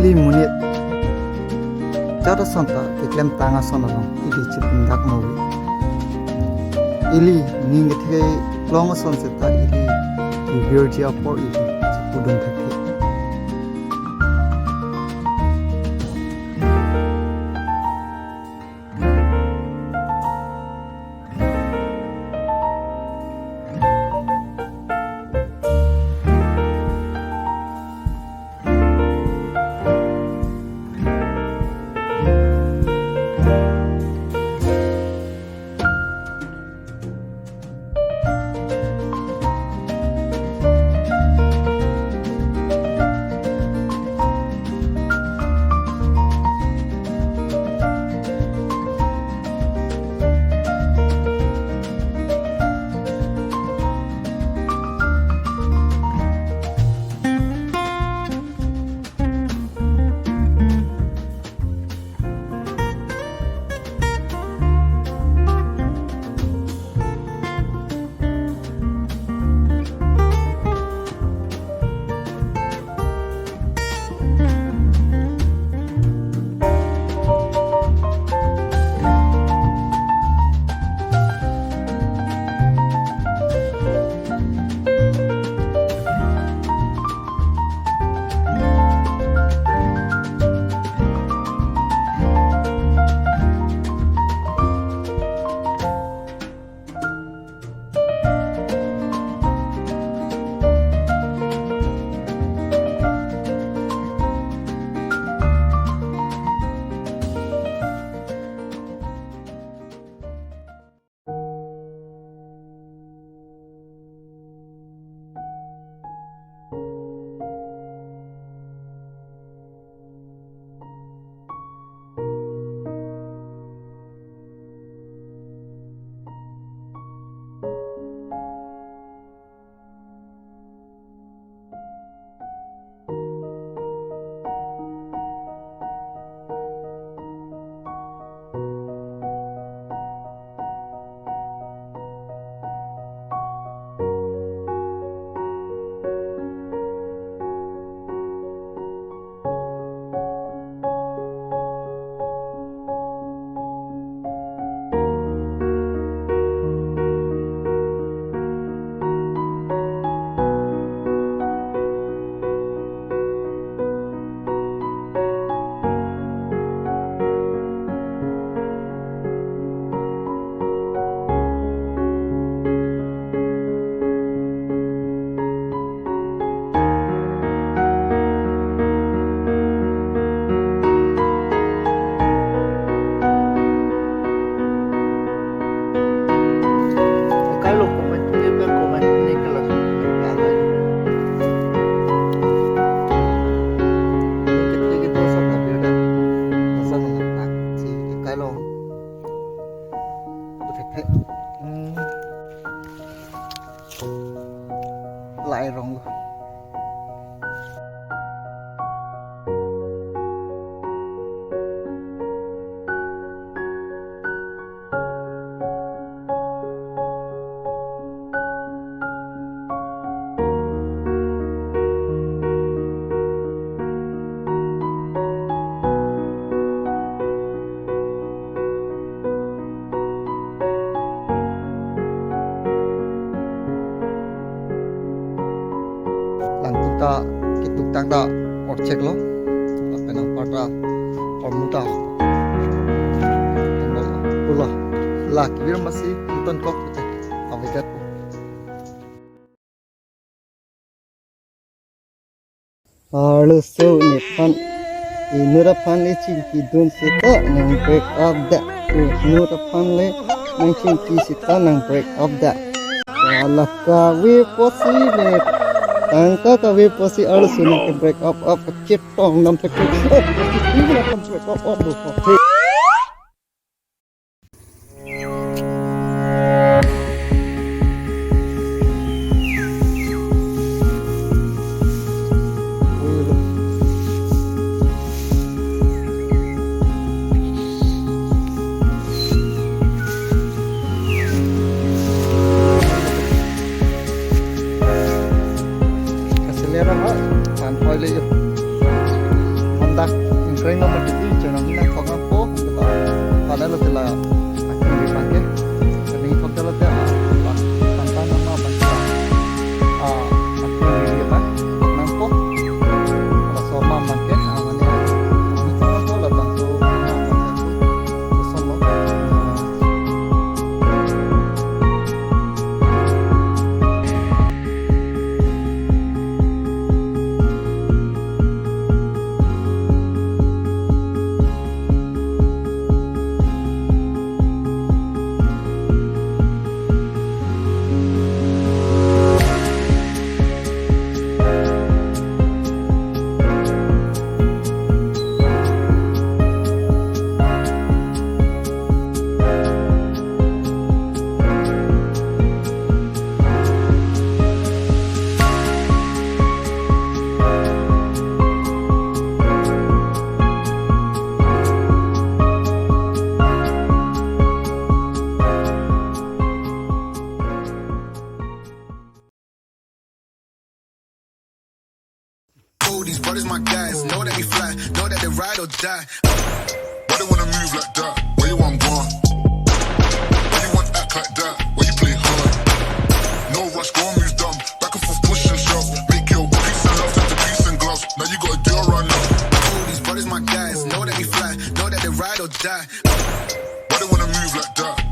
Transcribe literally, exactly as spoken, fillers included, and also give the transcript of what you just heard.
Ili monit jat ason ta keklemtang ason along ili chipindak movi. Ili ning ketheklong ason seta ili kevirji apor ili chipudun thekthe. Kailo comment, comment, comment, kailo. Kailo. Lai rong lo. Langtuk ta ketuktang ta orchek lo. Lapen anparta ormuta. Pulo. La kevir masi nonton kok. Avedet. Arloso nephan inut aphan le chingkidun seta nang break up da. Inut aphan le nang chingki seta nang break up da. Wala kave pusi le, tangka kave pusi arloso nang ke break up up kachetong nam thek. Break up up do. Acelera ha, pan oil yo. Dak ingkreng lo mati di channel nangkok nangpo, kita pada lo tela akhir di bangke. Kami kok tela tela, tantang nama bangke. Ah, akhir di dia bang, kok nangpo. Kalau sama bangke, ah, mana? Kami kok nangpo lah bangke, ah, bangke. Kosong lo. Ah. Oh, these brothers my guys, know that we fly, know that they ride or die. Why they wanna move like that? Why you want gone? Why you want act like that? Why you play hard? No rush, go and move dumb. Back and forth, push and shove. Make your peace and love turn to peace and gloves. Now you gotta do a run up. Oh, these brothers my guys, know that we fly, know that they ride or die. Why they wanna move like that?